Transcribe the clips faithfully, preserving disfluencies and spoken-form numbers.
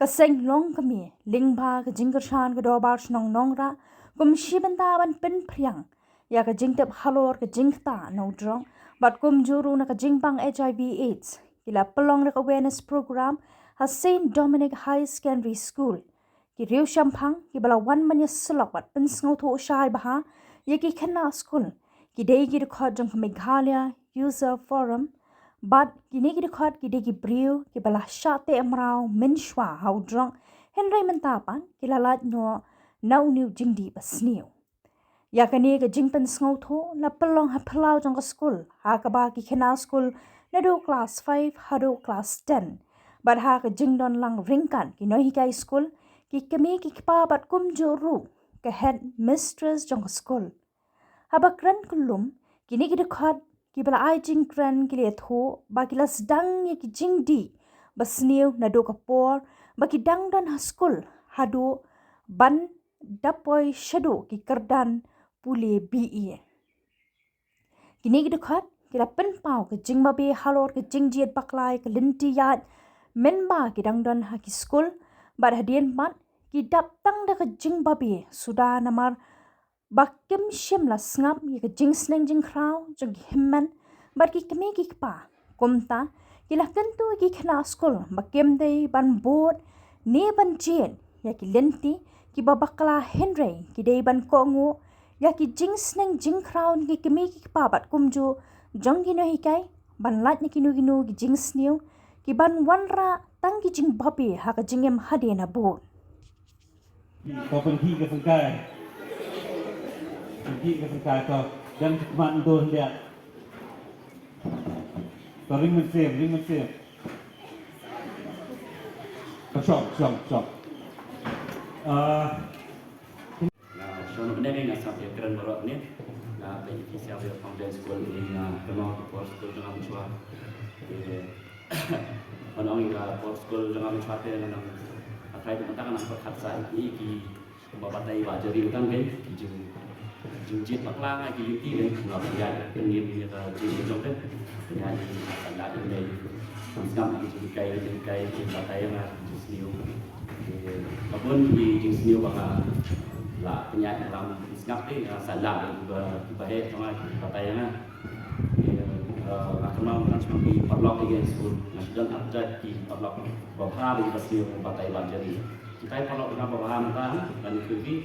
Seng Longkmie, lyngba ka jingkyrshan ka Dorbar Shnong Nongrah, kum shi bynta ban pynphriang ïa ka jingtip halor ka jingktah na u drok, bad kumjuh ruh na ka jingpang H I V AIDS, ki la pynlong da ka awareness program ha Saint Dominic High Secondary School. Ki riewshemphang kiba la wan ban ïasyllok bad pynsngewthuh shai bha ïa ki khynnah skul, ki dei ki dkhot jong ka Meghalaya User Forum, bad kine ki dkhot ki dei ki briew kiba la shah teh mraw mynshuwa ha u drok, hynrei mynta pat ki la lait noh na une u jingdih basniew. Ïa kane ka jingpynsngewthuh la pynlong ha phyllaw jong ka skul, ha kaba ki khynnah skul naduh klas five haduh klas ten. Bad ha ka jingdon lang ryngkat ki nonghikai skul, ki kmie ki kpa bad kumjuh ruh ka headmistress jong ka skul. Haba kren kyllum, kine ki dkhot kiba la ai jingkren ki la ïathuh ba ki la sdang ïa ki jingdih basniew naduh ka por ba ki dang don ha skul haduh ban da poi shaduh ki kyrdan pule B A. Kine ki dkhot ki la pynpaw ka jingbabe halor ka jingjied bakla ïa ka lynti ïaid mynba ki dang don ha ki skul, bad hadien pat ki dap tang da ka jingbabe suda namar ba kim shym la sngap ïa ka jingsneng jingkhraw jong ki hynmen bad ki kmie ki kpa. Kumta ki la kyntu ïa ki khynnah skul ba kim dei ban bud ne ban jied ïa ki lynti kiba bakla, hynrei ki dei ban kohnguh ïa ki jingsneng jingkhraw jong ki kmie ki kpa bad kumjuh jong ki nonghikai, ban lait na kino kino ki jingsniew ki ban wanrah tang ki jingbabe ha ka jingim hadien habud. Ka pynkhih ka syngkai. Pynkhih ka syngkai, to. Dang khmat ndur hyndiat. To, ring mynsiem, ring mynsiem. Ka shong, shong, shong. Ah, nga shong mynne nga sngap ïa kren baroh ne. Nga peit ïa ki sha ïa foundation school ne, nga kynmaw ki por skul jong nga mynshuwa. Te ban ong ïa ka por skul jong nga mynshuwa te nga nang, nga tharai te mynta nga nang pyrkhat sa ïa ki, ki ba batai ba jari tang, ki jing, jingjied bakla nga ki lynti, nga pynïaid pynïaid ïa ka jingjied jong te. Pynïaid ïa ka lad ïa ka, sngap ïa ki jinghikai, jinghikai, jingbatai ïa nga, jingsniew. Ka bun ki jingsniew ba nga la pynïaid, nga la sngap te, nga sa lad ïa ki ba, ki ba heh jong nga, ki batai ïa nga. Eh, nga kynmaw nga shu ki paralok ïa ki skul, nga shu don artat ki paralok babha ba ki ba sniew batai ba jari. Kitai paralok nga babha mynta, nga ïathuh ïa ki,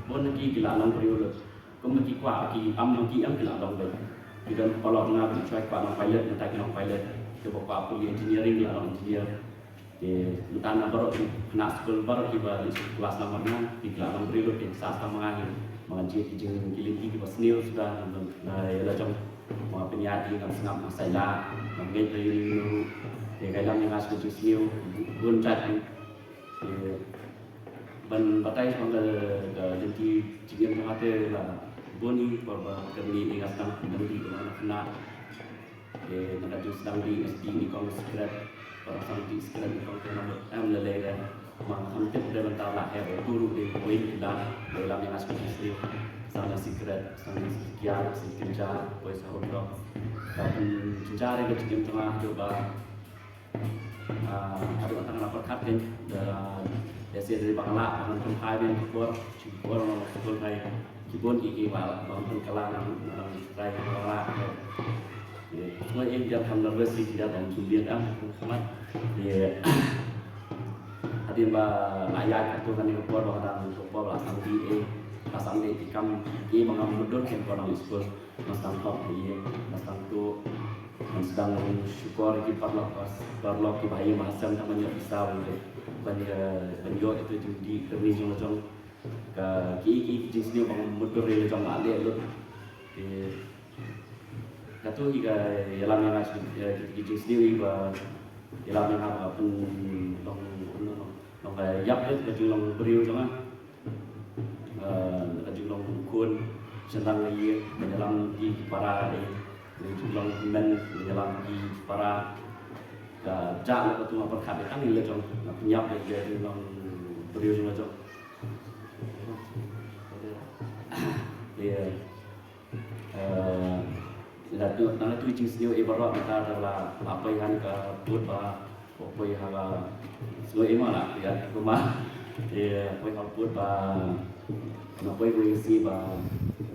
bun na ki ki la long briew lut. Kum ki kwah ki am, ki am ki la long beit. Ki don paralok nga ba ki kwah long pilot, mynta ki long pilot. Ki ba kwah pule engineering ki la long engineer. Te mynta na baroh ki khynnah skul baroh kiba dei skul klas namar nga, ki la long briew lut, ki sa tang ma nga hi. Ma nga jied ki jing, ki lynti kiba sniew suda na, na ïa la jong. Ma nga pynïaid ïa nga sngap, nga sa ïalah, nga ngeit ïa ïa ruh. Te ka ïalam ïa nga shu jingsniew bun jait. Te ban batai shuwa ka, ka lynti jingim jong nga te la bun hi, por ba kyrni ïa nga sdang ban dih ïa nga khynnah. Te na ka jingsdang dih nga sdih nyngkong sikret, ba nga sdang dih sikret nyngkong te nga mut em lei lei re. Ma nga kham tip re mynta la heh ba utu ruh dei uwei na ki lad ba ïalam ïa nga sdang sdih. Sdang da sikret, sdang da sikiar, sikret ja, poi sa hot dog. Ka pynjynjar ïa ka jingim jong nga haduh ba Ah, haduh mynta nga la pyrkhat kein, da, da shisha dei ba nga lah ban pynphai biang ka por, shi por nga skul ngai, ki bun ki, ki ba, ban pynkylla nang, nang trai ba nga lah. Ïa, nga ïa jam kham nervous ïa jam kham biang am, khmat. Ïa, hadien ba nga ïaid katto katne ka por ba nga dang ka por ba la sdang dih, eh, la sdang dih ki kam, ki ba ngam mutdur kein por nang skul. Nga sdang hok ha ïing, nga sdang tuh, nga sdang shukor ïa ki paralok, paralok kiba ha ïing ba ha sem tang ban ïoh pisa ban ïoh, ban ïoh, ban ïoh ïa ka jingdih kyrni jong la jong. Ka ki, ki, ki jingsniew ba ngam mutdur ïa la jong nga leh lut. Te kato hi ka ïalam ïa nga, ïa ki, ki jingsniew hi ba ïalam ïa nga ba pynlong, pynlong, long ka ïap ïa ka jinglong briew jong nga. Eh, ka jinglong khun, shynrang ïa, ban ïalam ki para, eh, ka jinglong hynmen, ban ïalam ki para. Ka jah la ka tu nga pyrkhat ïa tang ïa la jong, nga pynïap ïa ka jinglong briew jong la jong. Ïa, eh, la tu, na la tu jingsniew ïa baroh mynta la, la poi ha ka pud ba Poi ha ka sngewbha la ya kuma. Te poi ha pud ba na poi poi si ba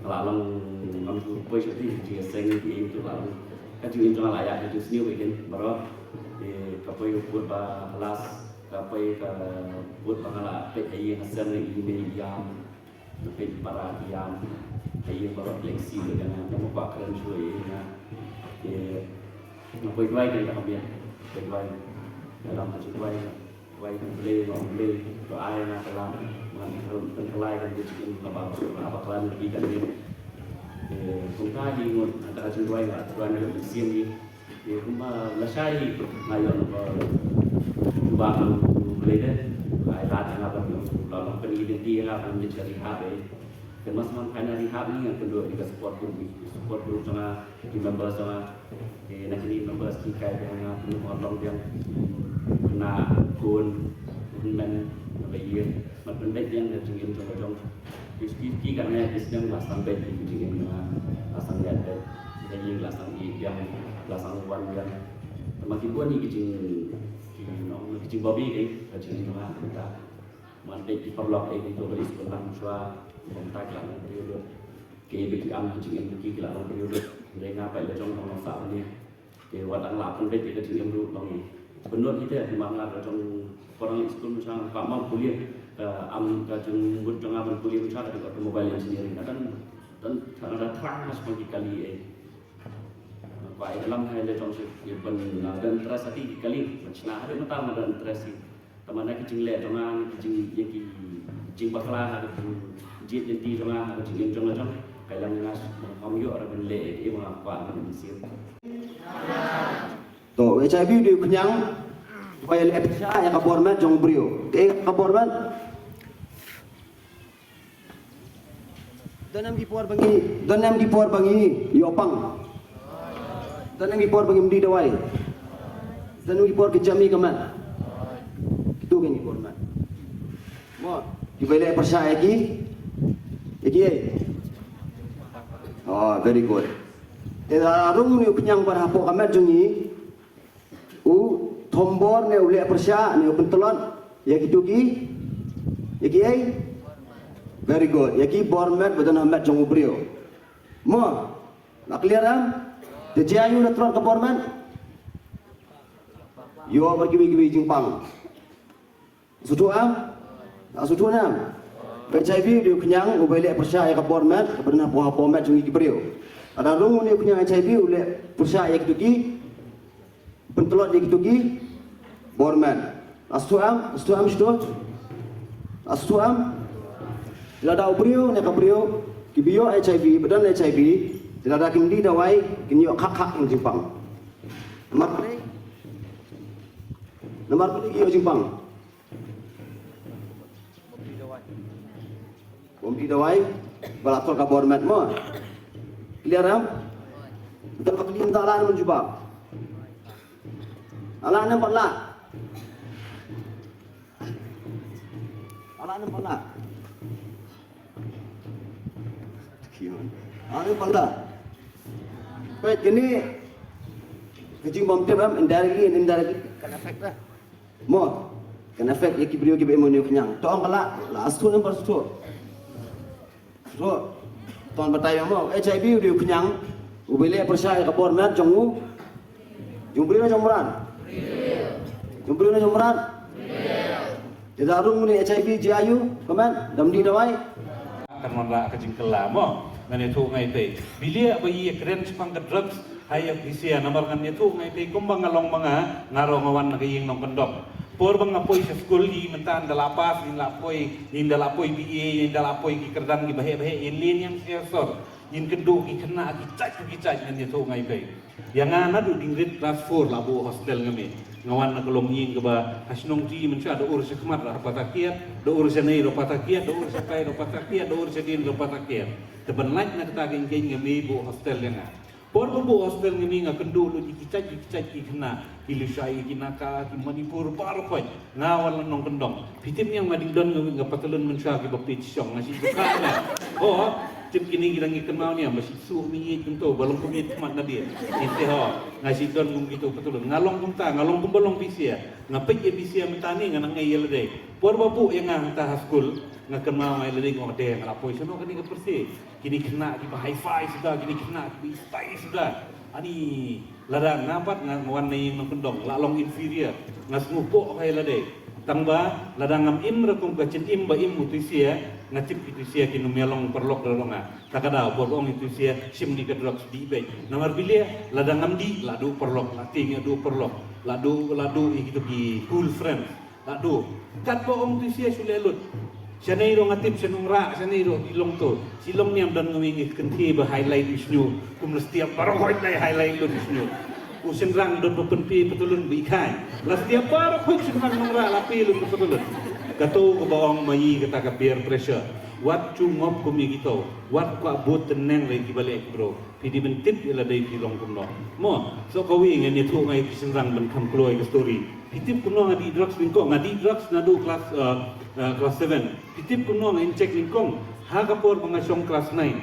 la long ngam ju poi shuti ji seng ji tu la long. Ka ju in jong la ya ju sniew weekend bro. Te ka poi pud ba las ka poi ka pud ba la pe ai ha sem ni email ya. Peit para ki ïam, ka ïing baroh leh isi lut ïa nga, nga kwah kren shuh ïa nga. Te nga poi duwai, ka ïing ka kham ïa, poi duwai. Nga dang ha jingduwai, duwai, Blei, nga ong Blei to ai nga ka lam, ngan pynkylla ïa ka jingim kaba, kaba khlaiñ ïa ki kan ïa. Te kumta hi ngut, nga dang ha jingduwai, nga duwai na ka mynsiem hi. Te kumba lashai nga ïoh ba, ba U Blei de ai lad ïa nga ban ïoh ba long pynidenti ïa nga ban leit sha rehab eh. Te mas man phain na rehab ni nga kynduh ïa ka support group, support group jong nga, ki members jong nga. Te na kine members ki kai biang ïa nga, kynduh ba long biang khynnah khun, hynmen ba ïeit, ban pynbeit biang ïa ka jingim jong ka jong. Ki, ki, ki katne ki sdang la sdang beit ïa ka jingim jong nga, la sdang ïaid beit, ka ïing la sdang ïeit biang, la sdang wan biang. Te ma ki bun ïa ki jing, ki, you know, ki jingbabi ka jingim jong nga mynta. Man beit ki paralok eh ki to ka skul lang shuwa, mynta ki la long briew lut. Ki beit ki am ka jingim ki, ki la long briew lut. Hynrei nga peit la jong long sah ne. Te wat ang la pynbeit ïa ka jingim ruh long i. Pynlut ite, te ma nga da jong parang skul mynshwa, ka ma pule, ka am ka jingmut jong nga ban pule mynshwa ka dei automobile engineering. Ka dang, dang, dang thrang ha shuwa ki kali eh. Ba ïa lam hai le jong shu ïa ban, ah, ban interest ha ki kali, ban shna ha mynta ma ban interest hi. Tangba na ki jingleh jong nga, ki jing, ïa ki jingbakla ha ka jingjied lynti jong nga, ha ka jingim jong nga jong. Ka lam nga shu ban kham ïoh ra ban leh ïa ki ba nga kwah ban mynsiem. To, H I V u dei u khñiang ba ïaleh pyrshah ïa ka bor met jong u briew. Te ka bor met. Don em ki por ba ngi, don em ki por ba ngi ïoh pang. Don em ki por ba ngim die dawai. Don em ki por ki jam ïa ka met. Kito ki por met. Mo, kiba ïaleh pyrshah ïa ki. Ïa ki ei. Oh, very good. Te la rung une u khñiang ba hapoh ka met jong ngi. U thombor ne u leh pyrshah ne u pyntlot ïa kito ki, ïa ki ei? Very good. Ïa ki bor met ba don ha met jong u briew. Mo, la clear em? Te jia ïa u la tlot ka bor met. Ïoh bad kiwei kiwei jingpang. Sngewthuh em? Sngewthuh em? Ka H I V u dei u khñiang uba leh pyrshah ïa ka bor met kaba don hapoh, hapoh met jong ngi ki briew. Lada rung une u khñiang H I V u leh pyrshah ïa kito ki, pyntlot ïa kito ki bor met. Sngewthuh em? Sngewthuh em shuh? Sngewthuh em? Lada u briew ne ka briew kiba ïoh H I V, ba don H I V, lada kim die dawai, kin ïoh khak khak jingpang. Namar balei? Namar balei ki ïoh jingpang? Bym die dawai ba la tlot ka bor met mo. Clear em? Te ba clear te la ne mynjubab. Ala ne pala. Ala ne pala. Ala ne pala. Peit kane ka jingbymtip em, indirectly and indirectly kan affect da. Mo, kan affect ïa ki briew kiba im ïa une u khñiang. To ong ka la, la sngewthuh ne ym sngewthuh? Sngewthuh. To ngan batai mo, H I V u dei u khñiang uba leh pyrshah ïa ka bor met jong u. Jong u briew ne jong u mrad? Jong u briew ne jong u mrad? Te da rung une H I V jia ïa u, ka met, dam die dawai. Kan wanrah ka jingkylla mo, ngan ïathuh ngai pei. Bilia ba ïa kren shaphang ka drugs, ha ïa phi sia namar ngan ïathuh ngai pei kumba nga long ma nga, nga ruh nga wan na ka ïing nongkyndong. Por ba nga poi sha skul ïa mynta ynda la pass, ynda la poi, ynda la poi B A, ynda la poi ki kyrdan kiba heh ba heh, ïa lin ïa sha sor, ïa kynduh ki khynnah ki jait ki jait ngan ïathuh ngai pei. Ïa nga naduh ding rit class four la buh hostel nga mih. Nga wan na ka longïing kaba ha shnong ti mynshuwa da ur sha khmat ruh pat ha kiad, da ur sha nei ruh pat ha kiad, da ur sha tai ruh pat ha kiad, da ur sha dien ruh pat ha kiad. Te ban lait na kata ka ïing nga mih buh hostel ïa nga. Por ba buh hostel nga mih nga kynduh lut ïa ki jait ki jait ki khynnah, ki Lushai, ki Naka, ki Manipur baroh khoit. Nga wan la nongkyndong. Phi tip ïa nga ding don nga wei nga patalun mynshuwa kiba phi shong nga shu jukha nga. Oh. Tip kine ki dang ïa kynmaw nia, ma shu suk mi ïeit kumto, ba long kum ïeit khmat na die. Ïeit te ho, nga shu don kum kito patulun. Nga long kumta, nga long kumba long phi sha. Nga peit ïa phi sha mynta ni, nga nang ïa lade. Por ba buh ïa nga hangta ha skul, nga kynmaw nga ïa lade, nga ong de, nga la poi shano kane ka pyrthei. Kine khynnah kiba hi-fi suda, kine khynnah kiba istai suda. Ani Lada nga pat nga wan na ïing nongkyndong, la long inferior, nga sngewpoh ïa lade. Tang ba lada ngam im ruh kum ka jingim ba im u Tusia, nga tip ki Tusia kin ym ïa long paralok ruh ïa nga. Kata ka daw por ba ong i Tusia shim ïa ka drugs, dih beit. Namar balei? Lada ngam dih, la duh paralok, la tieng ïa duh paralok, la duh, la duh ïa kito ki cool friends. La duh. Katba ong Tusia shu leh lut. Shane ruh nga tip sha Nongrah, shane ruh ki long to. Shilliang niam don nga weng ïa ka kynthei ba highlight u shñiuh. Kum la stiap baroh khoit la highlight lut u shñiuh. U shynrang don ba pynpei patulun ba i khain. La stiap baroh khoit shynrang Nongrah la pei lut patulun. Kato kaba ong ma i kata ka peer pressure. Wat ju ngop kum ïa kito. Wat kwah bud tneng ïa kiba leh ki bro. Phi dei ban tip ïa lade phi long kumno. Mo, so kawei ngan ïathuh nga ïa ki shynrang ban kham kloi ka story. Phi tip kumno nga dih drugs nyngkong, nga dih drugs naduh class, uh, uh, class seven. Phi tip kumno nga inject nyngkong, ha ka por ba nga shong class nine.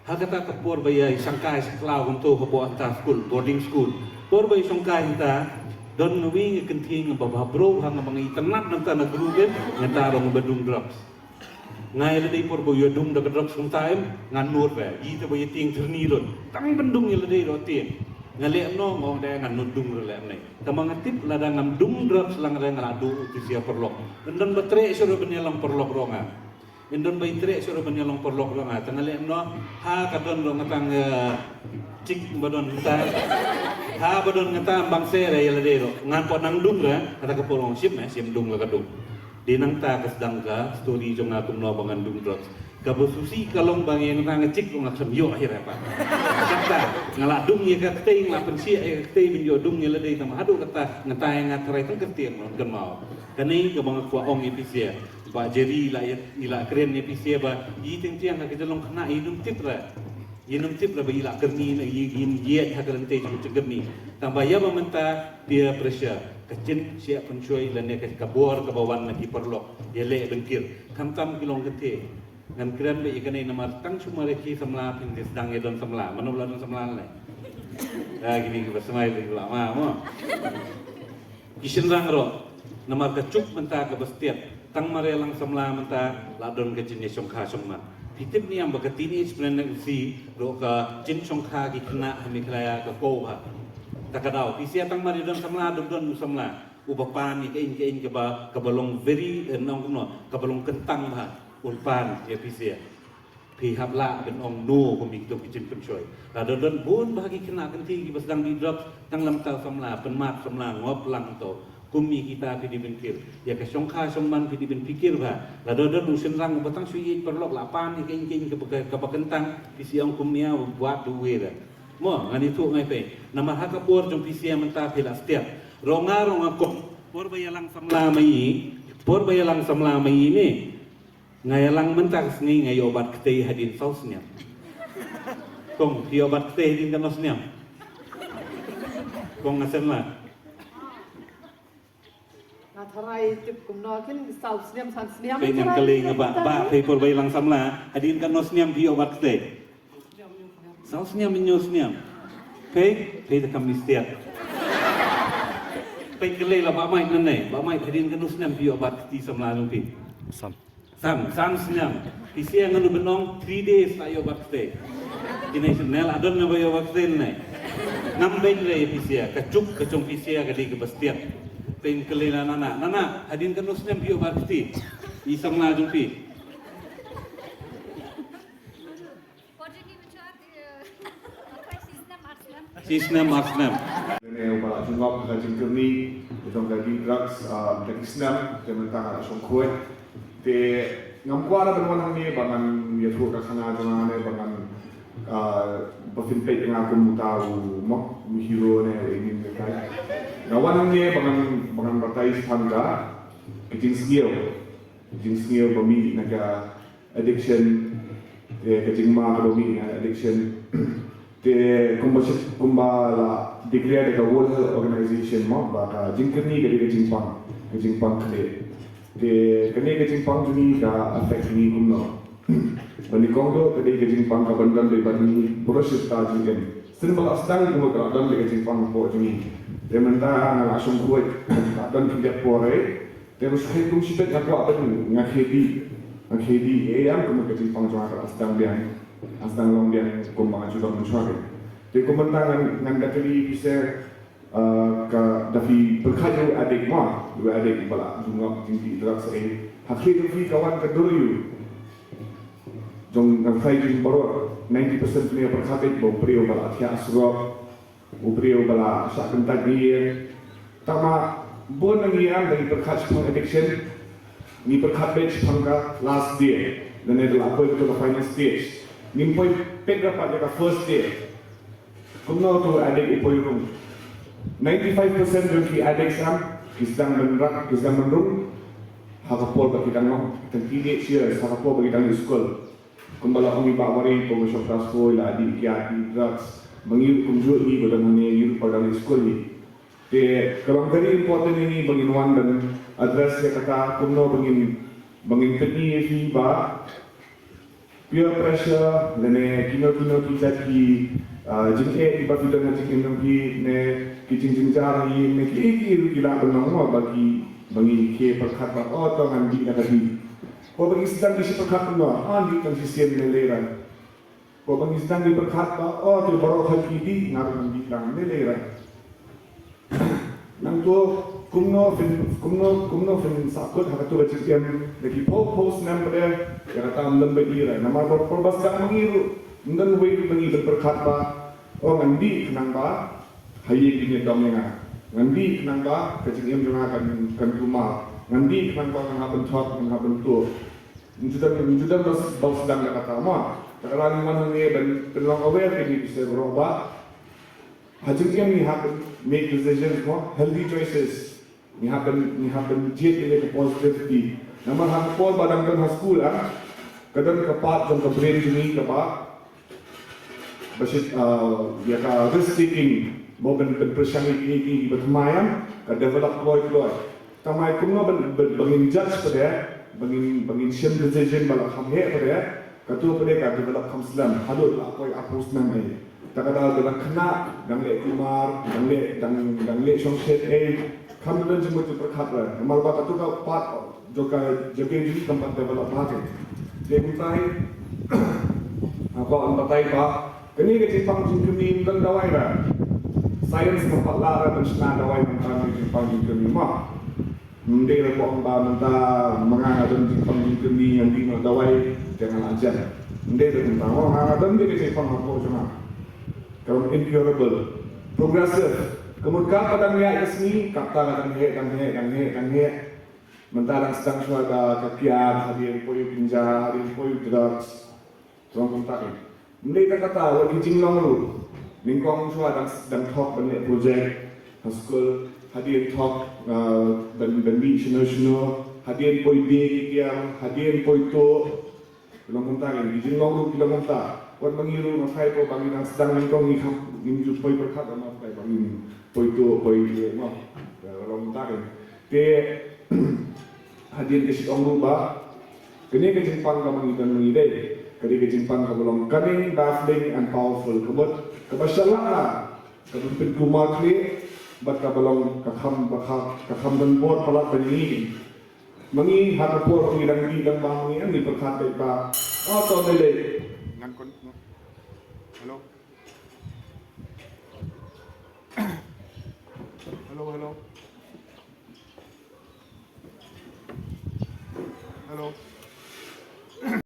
Ha kata ka por ba ïa shangkai shakhlaw kumto hapoh hangta skul, boarding school. Por ba ïa shangkai hangta, don nga weng ïa ka kynthei nga ba bha bro, ha nga ba nga itynnad hangta na group em, nga ta ruh nga ba dung drugs. Nga ïa lade por ba ïa dung da ka drugs kumta em, ngan nud re, ïa te ba ïa tieng thyrni lut. Tang ban dung ïa lade ruh tieng. Nga leh kumno, nga ong de ngan nud dung re leh kumne. Tangba nga tip lada ngam dung drugs lang re nga la duh u Tusia paralok. Ym don ba treh shuh ruh ban ïa long paralok ruh nga. Ym don ba treh shuh ruh ban ïa long paralok ruh nga. Tang nga leh kumno, ha ka don ruh nga tang, eh, chick ba don hangta. Ha ba don nga tang bang se re ïa lade ruh. Ngan pat nang dung re, kata ka por ong shim, eh, shim dung la ka dung. Dei nangta ka sdang ka story jong nga kumno ba ngan dung drugs. Kaba shisha ka long ba ngi nga nga chick nga khlem ïoh hi re pat. Kata nga la dung ïa ka ktei, nga la pynshiah ïa ka ktei ban ïoh dung ïa lade, tang haduh kata nga ta ïa nga tharai tang ka ktei nga kynmaw. Kane kaba nga kwah ong ïa phi sha. Bah Jerry la ïa, i la kren ïa phi sha ba i tieng tieng ha ka jinglong khynnah i ym tip re. Ïa nym tip re ba i la kyrni na i, i ïa ha ka lynti jong jingkyrni. Tang ba ïa ba mynta peer pressure, ka jingshah pynshoi lane ka, ka bor kaba wan na ki paralok. Ïa leh ban kir. Khamtam ki long kynthei. Ngan kren ba ïa kane namar tang shu mar ïa ki samla phin sdang ïa don samla. Mano la don samla ne? Ah, kine kiba smai kiba la ma mo. Ki shynrang ruh, namar ka juk mynta kaba stiat, tang mar ïa lang samla mynta, la don ka jingïashongkha shongman. Phi tip ne em ba ka teenage pregnancy ruh ka jingshongkha ki khynnah ha Meghalaya ka kow bha. Ta ka daw, phi sha tang mar ïa don samla, don don u samla. Uba pan ïa ka ïing ka ïing kaba, kaba long very, eh, nong kumno, kaba long kyntang bha. Un pan ïa phi sha. Phi hap lah ban ong no kum ïa kito ki jingpynshoi. Lada don bun bha ki khynnah kynthei kiba sdang dih drugs, tang lymda samla, pynmap samla, ngop lang to. Kum ïa kita phi dei ban kir. Ïa ka shongkha shongman phi dei ban pyrkhat bha. Lada don u shynrang uba tang shu ïeit paralok la pan ïa ka ïing ka ïing kaba, kaba kyntang, phi shu ong kumne, what do we do? Mo, ngan ïathuh ngai phi. Namar ha ka por jong phi sha mynta phi la stiat. Rong nga rong nga kong. Por ba ïalang samla ma i. Por ba ïalang samla ma i ne. Nga ïalang mynta ka sngi nga ïoh bat ktei hadien saw snem. Kong, phi ïoh bat ktei hadien katno snem? Kong nga sngewbha. Nga tharai tip kumno kin saw snem san snem. Phi ngam kylli nga ba, ba, phi por ba ïalang samla hadien katno snem phi ïoh bat ktei? Saw snem, hynñiew snem. Phi, phi te kam mistake. Phi kylli la Bah Mike nangne, Bah Mike hadien katno snem phi ïoh bat kti samla jong phi? San. San, san snem. Phi sha ngan u ban ong three days la ïoh bat kti. Kine snem la don ne ba ïoh bat kti ne. Ngam beiñ lei phi sha, ka juk ka jong phi sha ka dei kaba stiat. Phi kylli la Nana, Nana, hadien katno snem phi ïoh bat kti? I samla jong phi. Shi snem ar snem. Lane uba la jngoh ka jingkyrni jong ka dih drugs, ah, da ki snem, te mynta nga la shongkhuid. Te ngam kwah ban wan hangne ba ngan ïathuh ka khana jong nga ne ba ngan, ah, ba phin peit nga kum uta u mo, u hero ne u emin ne kai. Nga wan hangne ba ngan, ba ngan batai than ka, ka jingsngew. Jingsngew ba mih na ka addiction, te ka jingma kaba mih na addiction. Te kumba shit, kumba la declare da ka World Health Organization mo, ba ka jingkyrni ka dei ka jingpang, ka jingpang khlieh. Te kane ka jingpang jong ngi ka affect ngi kumno. Ba nyngkong ruh ka dei ka jingpang kaban don dei ban ngi burom shata jingim. Sien ba la sdang kumno ka la don dei ka jingpang hapoh jong ngi. Te mynta nga la shong khuid, la don ki dep por ei. Te ruh sa kum shipet nga kwah ban nga khie dih. Nga khie dih ei, ïa kumno ka jingpang jong nga ka la sdang biang. Ka sdang long biang kumba nga ju don mynshuwa. Te kumba ngan ngan da kylli phi se, ah, ka da phi pyrkhat ïa u addict ma, u addict ba la ju ngop jingdih drugs ei. Ha khlieh jong phi ka wan ka dur ïa u. Jong nga phai jong baroh, ninety percent phi ïa pyrkhat beit ba u briew ba la thiah surok, u briew ba la shah kyntait ïing. Tangba bun na ngi ym dei pyrkhat shaphang addiction. Ngi pyrkhat beit shaphang ka last day, lane da la poi ka to ka final stage. Ngim poi peit ra pat ïa ka first day. Kumno to addict u poi rung? Ninety-five percent jong ki addicts ym, ki sdang ban rak, ki sdang ban rung ha ka por ba ki dang long, tang teenage years, ha ka por ba ki dang leit skul. Kumba la ong i Bah Wari, kumba shong class four la dih kiad, dih drugs. Ma ngi ruh kumjuh ngi ba don hangne, ngi ruh ba dang leit skul ngi. Te ka long very important ïa ngi ba ngin wan ban address ïa kata, kumno ba ngin, ba ngin pyni ïa phi ba peer pressure, lane kino kino ki jait ki, ah, jingeh kiba phi don ha jingim jong phi, ne ki jingjynjar hi, ne ki, ki, ki lah ban long mo ba ki, ba ngi khie pyrkhat ba, oh, to ngan dih na ka dih. Ko ba ngi sdang dih shi pyrkhat kumno, ah, dih tang shisien ne lei rang. Ko ba ngi sdang dih pyrkhat ba, oh, te baroh ha ki dih, nga ruh ngan dih lang ne lei rang. Nangto kumno phin, kumno, kumno phin sahkut ha kato ka jingim da ki phew phew snem pat ïa kata ym lem beit ïa ngi. Namar ba por ba sdang ma ngi ruh ym don wei ruh ba ngi ban pyrkhat ba, oh, ngan dih khnang ba ha ïing kin ïa dom ïa nga. Ngan dih khnang ba ka jingim jong nga kan, kan kulmar. Ngan dih khnang ba ngan hap ban thok, ngan hap ban tuh. Ym ju don, ym ju don ba s-, ba sdang da kata mo. Te ka la ngi wan hangne ban pynlong aware ïa ngi bise baroh ba ha jingim ngi hap ban make decisions mo, healthy choices. Ngi hap ban, ngi hap ban jied ïa ka positivity. Namar ha ka por ba dang don ha skul, ah, ka don ka part jong ka brain jong ngi kaba, ba shit, ah, ïa ka risk taking, ba ban, ban pyrshang ïa ki, ki, ki ba thymmai, ah, ka develop kloi kloi. Tangba kumno ban, ban, ba ngin judge pat ïa, ba ngin, ba ngin shim decision ba la kham heh pat ïa, kato pat ïa ka develop kham slem, haduh la poi arphew snem ei. Te ka dang, dang khynnah, dang leh kulmar, dang leh, dang, dang leh shongshit ei, kham don jingmut jingpyrkhat re. Namar ba kato ka part jong ka jabieng jong ngi kam pat develop bha te. Te kumta hi, ha, ko, ym batai ba kane ka jingpang jingkyrni ym don dawai re. Science kam pat lah re ban shna dawai tang kane ka jingpang jingkyrni mo. Ym dei re ko ong ba mynta ma nga nga don jingpang jingkyrni, ngan dih noh dawai te nga la jan. Ym dei re kumta mo, nga nga don dei ka jingpang hapoh jong nga. Ka long incurable, progressive. Ka mut katba dang ïaid ka sngi, kata ka dang heh, dang heh, dang heh, dang heh. Mynta dang sdang shuwa da ka kiad, hadien poi u kynja, hadien poi u drugs. Ka long kumta kein. Ym dei tang kata, wat ki jinglong ruh. Nyngkong shuwa dang, dang thok ban leh project ha skul, hadien thok, ah, ban, ban mih shano shano, hadien poi die ki kiang, hadien poi tuh. Ki long kumta kein, ki jinglong ruh ki long kumta. Wat ma ngi ruh nga phai ko ba ngi dang sdang nyngkong ngi kham, ngim ju poi pyrkhat, ma phai ba ngin poi tuh, poi ïa, ma. Ki long kumta kein. Te hadien ka shet ong ruh ba kane ka jingpang kaba ngi don ma ngi dei, ka dei ka jingpang kaba long cunning, baffling and powerful. Ka mut kaba shalak, kaba pynkulmar khlieh, bad kaba long ka kham, ba kha, ka kham don bor palat ba ngi. Ma ngi ha ka por ba ngi dang dih dang bam ma ngi, ngi pyrkhat beit ba, oh, to dei lei. Ngan kon, hello. Hello, hello. Hello.